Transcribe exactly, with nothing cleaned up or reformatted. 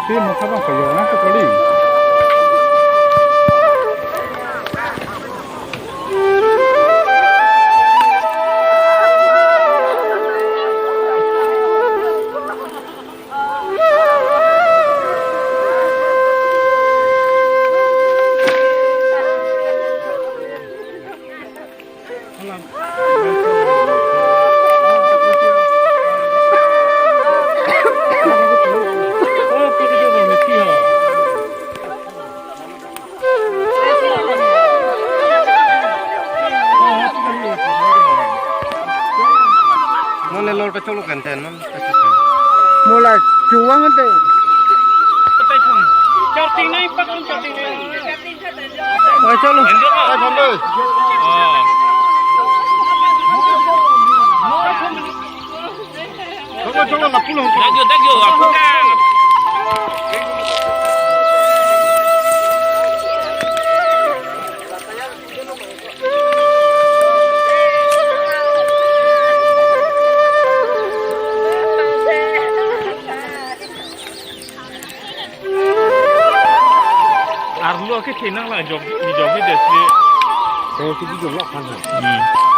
Te mokha bang kayo na ko kali. Non le lor pacholo kan ten non. Mo la chuwang te. Charting nai, patun charting nai. Oh, chalo. Enjoy. Hai, bhante. Oh. Chalo, chalo, lapu lo. Thank you, thank you. Aku kan. Arlo ke thenang la jog, ni jog ni desi. Ko si di jog lo kan. Hmm.